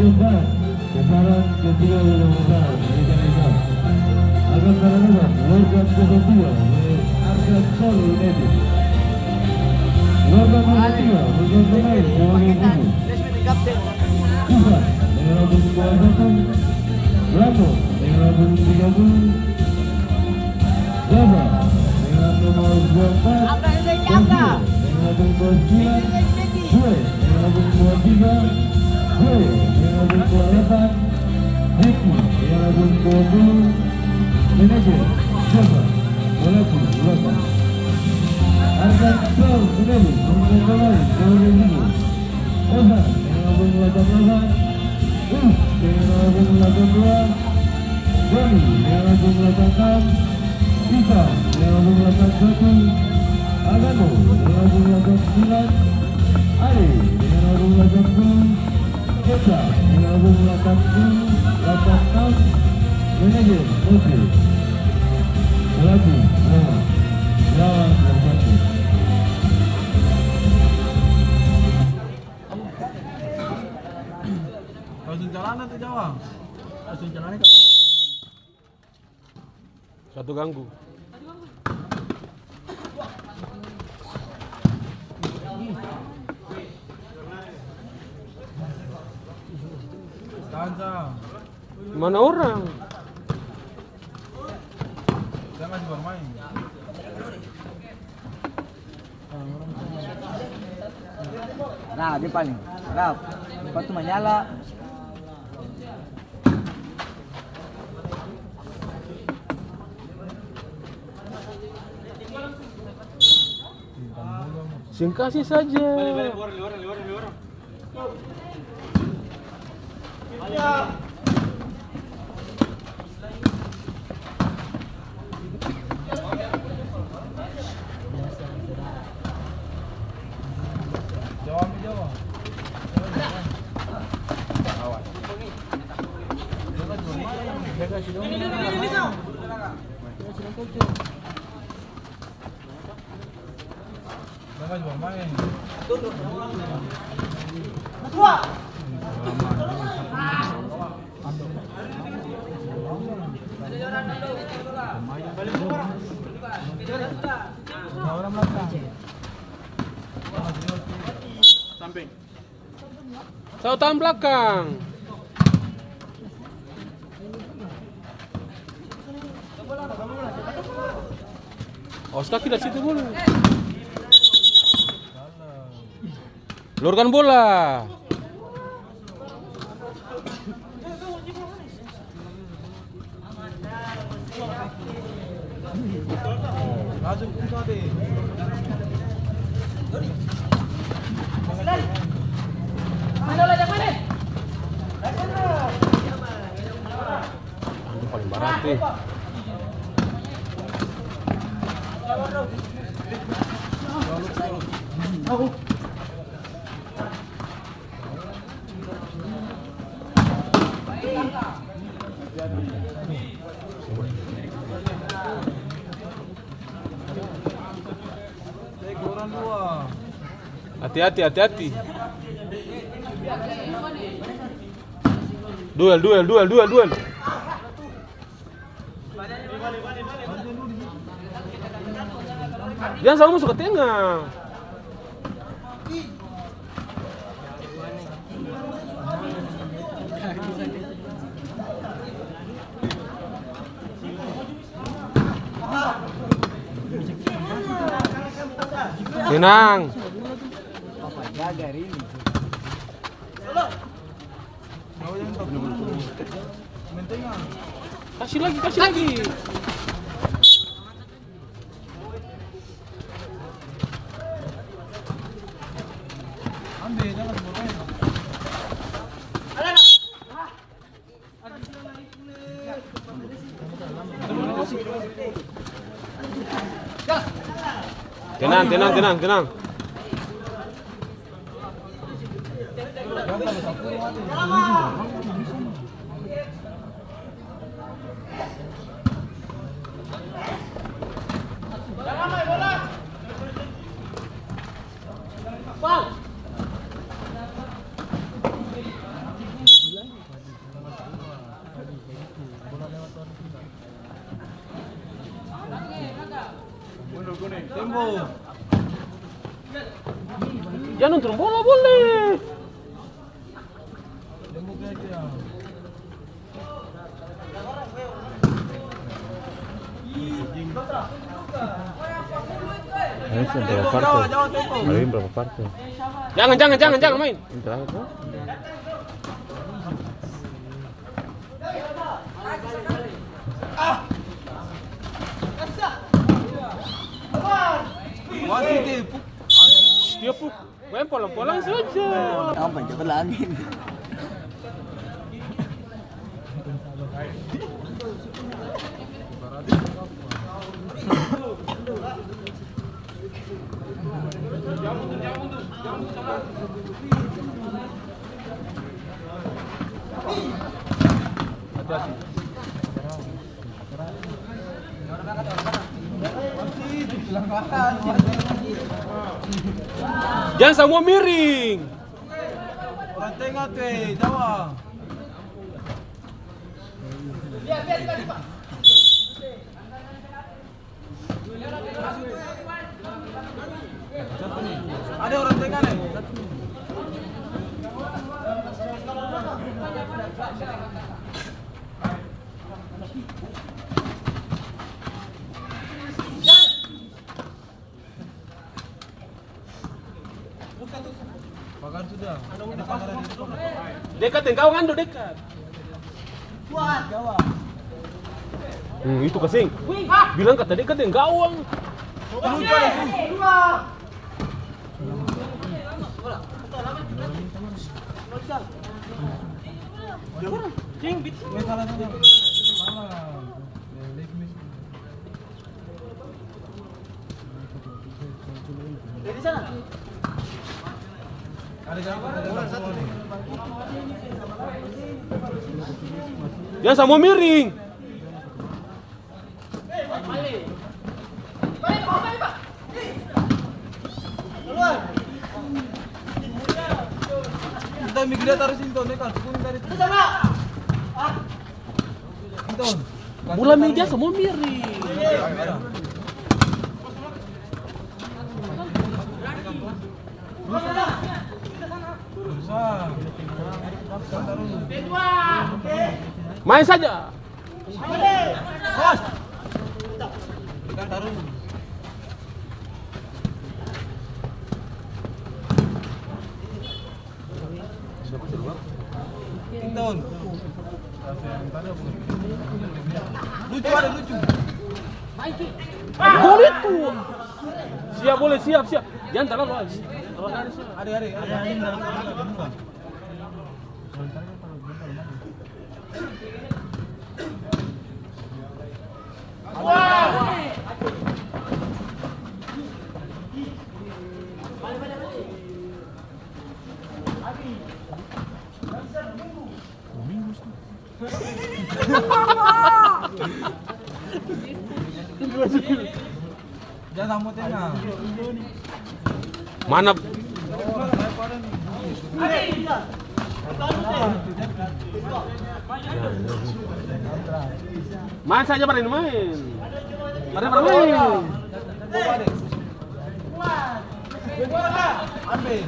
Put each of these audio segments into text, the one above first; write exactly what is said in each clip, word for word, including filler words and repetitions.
Besar, besaran ketiga lima besar, Liga Liga. Akan berhadapan Lorgan Kosong Tiga, Arkan Solo United. Lorgan Kosong Tiga, Lorgan Kosong Tiga, Ivan, dengan akun dua satu, Rambo, dengan akun tiga puluh, Java, dengan nomor dua empat, Delvio, dengan akun dua sembilan, Joy, dengan akun dua tiga, Joy, dengan akun dua delapan, Ricky, dengan akun dua puluh, manajer, Java, Melati, Melati. Arkan Solo United, Arkan Solo United, Ohan, dengan akun delapan delapan. Us, dengan akun delapan dua. Doni, dengan akun delapan enam. Isa, dengan akun delapan satu. Agano, dengan akun delapan sembilan. Ari, dengan akun delapan puluh. Keta, dengan akun delapan puluh, delapan enam. Manajer, Oce. Pelatih, Muhammad. Lawan, Muhammad. Kau sing calana tu, Jawa. Kau sing calana ka bawah. Satu ganggu. Tahan, Sa. Mana orang? Saya masih bermain. Nah, dia paling. Nah, sepatu manyala. Seng kasi saja. Samping. Saut tangan blakang. Awas kaki dari situ, Bul. Lurkan bola. Itu paling barat, eh. Hati-hati, hati-hati. Duel, duel, duel, duel, duel. Jang slalu maso ka tenga. Tenang. Kasi lagi, kasi lagi. Tenang, tenang, tenang, tenang. Jangan turun bola, boleh. Ini sudah berapa partai? Hari ini berapa partai? Jangan, jangan, jangan, jangan main. Ini terakhir, bro. Wasit, eh, Puk. Shh, dia, Puk. Main polang-polang saja. Apa yang cepat lagi? Jang samua miring. Orang tengah tu, eh, Jawa. Ada orang tengah nih. Pagar sudah. Dekat deng gawang, Ando, dekat. Hmm, itu kaseng. Bilang kata dekat deng gawang. Jang samua miring. Kita mikir dia taruh sini, Ton, dia kan kuning tadi. Bola meja samua miring. Main saja. Lucu, ada lucu. Boleh tuh. Siap, boleh, siap, siap. Jangan terlalu. Ada, ada, ada. Jang samua tengah. Mana? Main saja, barani main. Barani, barani main. Ambil.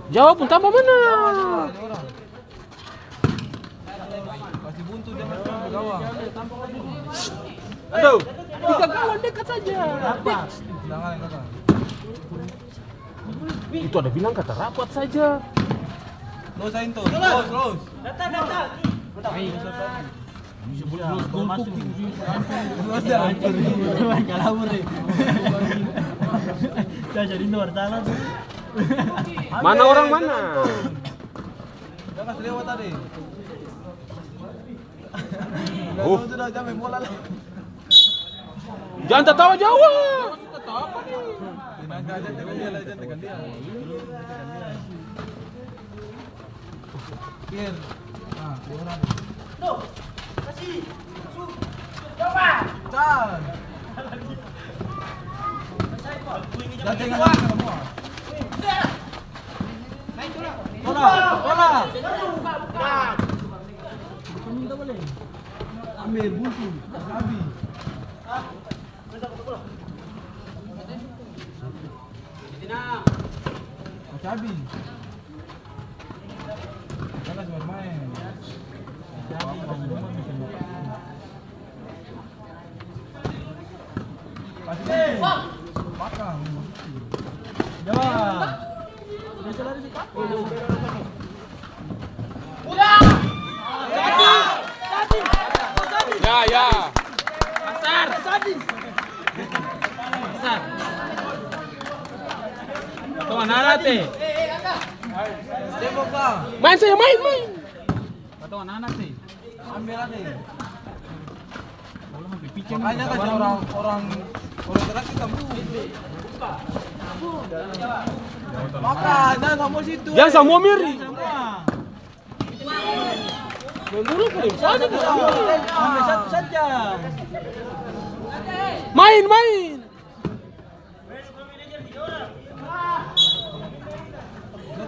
Jawa pung tambah mana? Aduh. Tiga kawan dekat saja. Itu ada bilang kata rapat saja. Los, Sainto. Los, los. Datang, datang. Mana orang mana? Oh. Jangan tatawa jauh. Pir. Nah, dua orang. Tuh, kasih. Su-, coba. Can. Jangan tengah semua. Udah. Main bola. Bola, bola. Nah. Ambe buntu, kasi abis. Kasi abis. Kasi abis, baru maeng. Kasi abis, baru maeng. Ya, ya. Tong anana te. Main saja, main, main. Katong anana te. Ambil lagi. Makanya kasi orang, orang, orang terakhir kamu. Makanya samua situ. Jang samua miri. Jang samua. Main bola paling saja. Ambil satu saja. Main, main.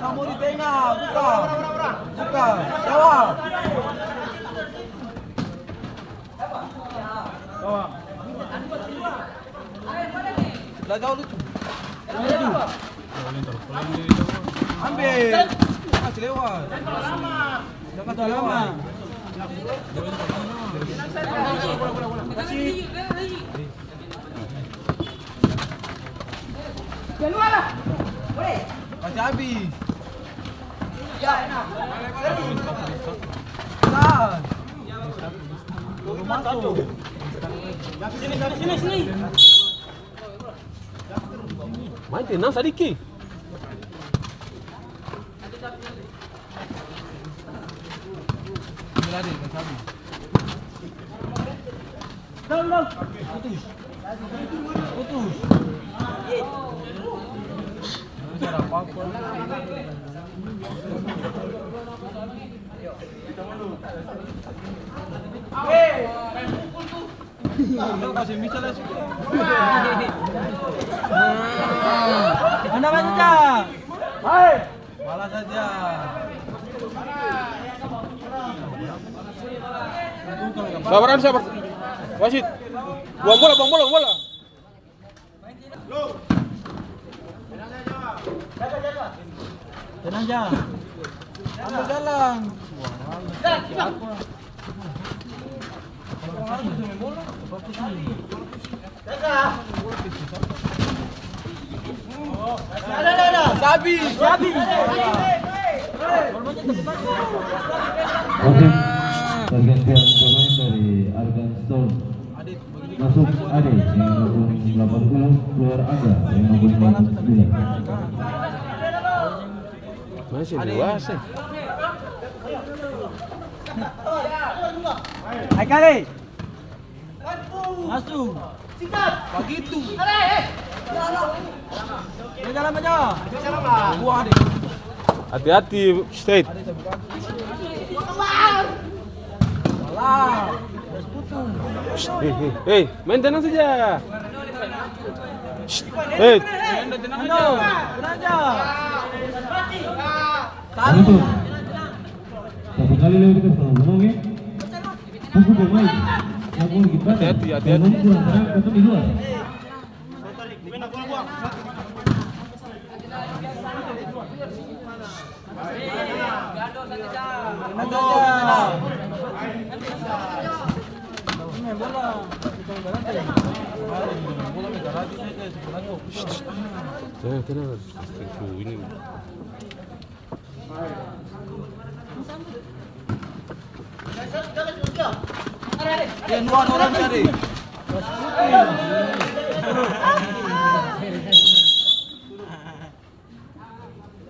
Kamu di tengah, buka. Buka. Jawab. Lah, jauh lucu. Jauh lucu. Ambil. Kasih lewat. Jangan kasih lewat. Kasih. Kasi abis. Nah. Baru maso. Main tenang sadiki. Putus. Putus. Anda baca. Hai. Malas saja. Sabaran, sabar. Wasit. Buang bola, buang bola, buang bola. Tenang ja. Ambil jalan. Sabi, sabi. Oke, pergantian pemain dari Arkan Stone. Masuk Ade dengan nomor punggung delapan puluh, keluar Angga dengan nomor punggung delapan puluh sembilan. Masih dewasa. Hai, kali. Masuk. Bagitu. Dia jalan aja. Buah deh. Hati-hati, straight. Salah. Hei, hei, hei, main tenang saja. Hei. Tenang aja. Satu. Satu kali lagi kita sama-sama, oke? Tunggu pemain. Hati-hati, hati-hati. Kalau kurang terang, katong di luar. Tenang, tenang. Ini. Yang dua orang cari.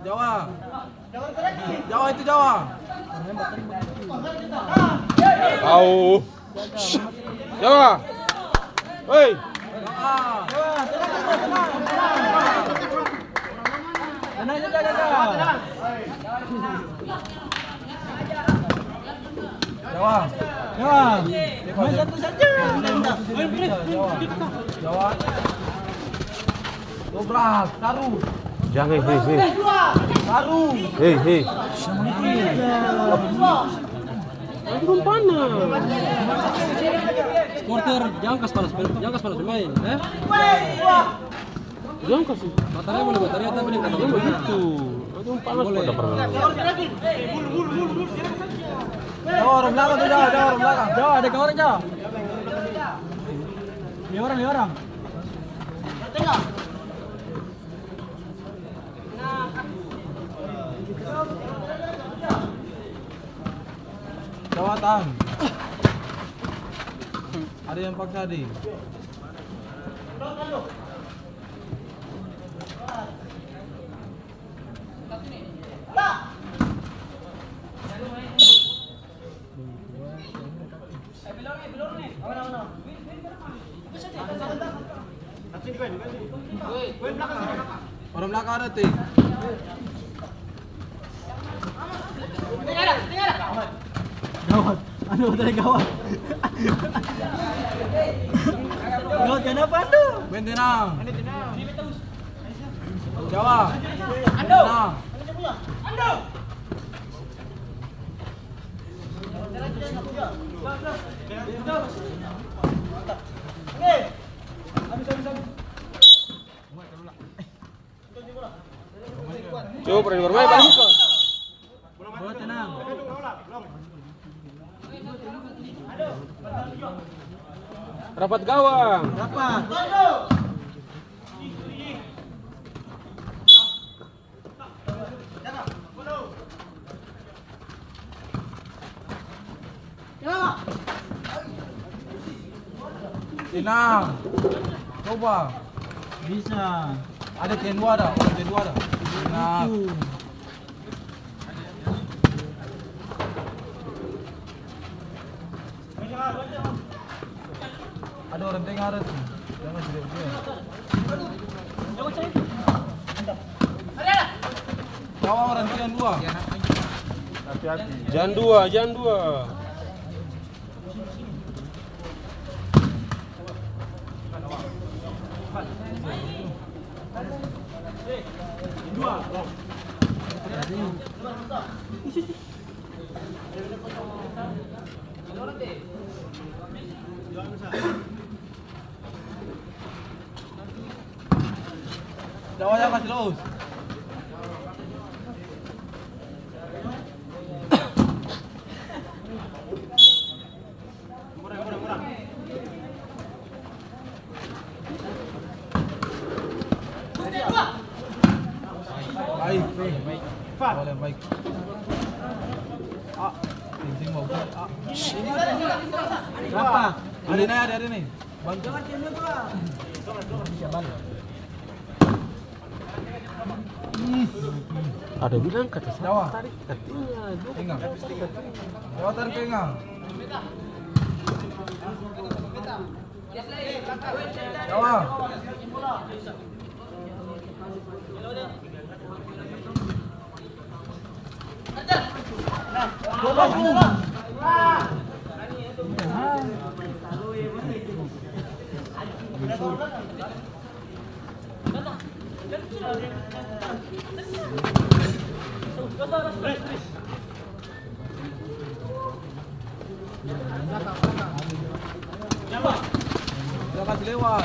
Jawa. Jawa itu Jawa. Au. Jawa. Hei. Jawa. Jawa. Main satu saja. Jawa. Dobrak, taruh. Jangan, hei, hei. Taruh. Hei, hei. Dong panas. Supporter, jang kas panas, jang kas panas pemain, eh? Jang kas. Batalai boleh batalai, tapi deng kata begitu. Dong panas pada permainan. Jauh, orang belakang tuh, jauh, jauh, orang belakang. Jauh, ada kawan, jauh. Lima orang, lima orang. Jawatan. Ada yang paksa, Di. Orang belakang ada, Ting. Gawat. Aduh, tadi gawat. Gawat, kenapa, aduh? Main tenang. Jawa. Tenang. Coba pernah bermain, Bang. Bola tenang. Rapat gawang. Rapat. Tenang. Coba. Bisa. Ada tiang dua ada, orang tiang dua ada. Tenang. Itu. Ada orang tengah ada tuh. Jangan tidak dia. Bawa orang tiang dua. Hati-hati. Jang dua, jang dua. Jawa, Jawa, kasih los. Baik, baik. Boleh, baik. Ah, penting mau buat, ah. Berapa? Ada nih, ada, ada nih. Bantu. Bisa balik. Ada bilang kata siapa tadi? Katinga, Joko. Tenga. Jawatan tenga. Jawa. Dia kasih lewat.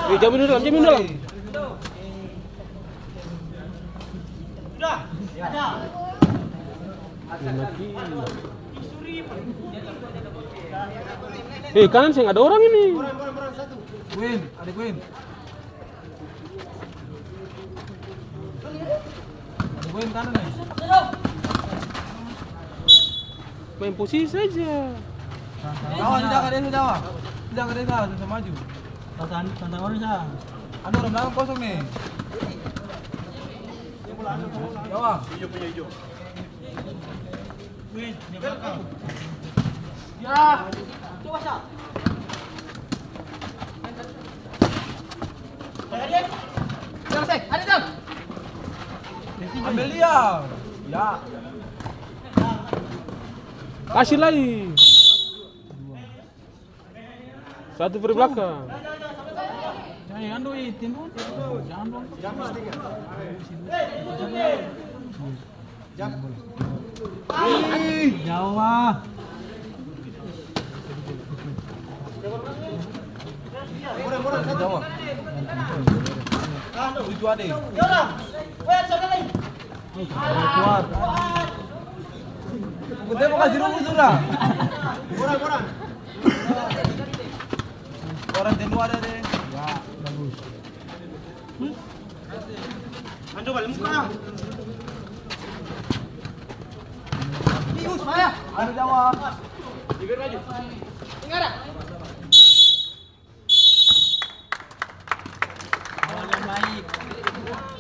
Eh, jamin dalam, jamin dalam. Eh, kanan seng ada orang ini. Win, ada Win. Ada Win kanan nih. Main posisi saja. Jawa, sudah ka desa, Jawa. Sudah ka desa, susah maju. Tantang, tantang orang sa. Anu, orang belakang kosong nih. Jawa. Hijau, punya hijau. Win, di belakang. Ya, coba sa. Ambil dia. Ya. Kasih lagi. Satu free belakang. Eh, ando, eh, tendon. Jangan dong. Jam setengah. Jam. Ih, jauh ah. Murah, murah, satu. Jauh ah. Itu ada. Kuat. Gede mau kasih rumus sudah. Kurang, kurang. Orang telu ada deh. Ya, bagus. Anjo balik muka. Bagus, Maya. Ada jawab. Bibir maju. Tinggal dah.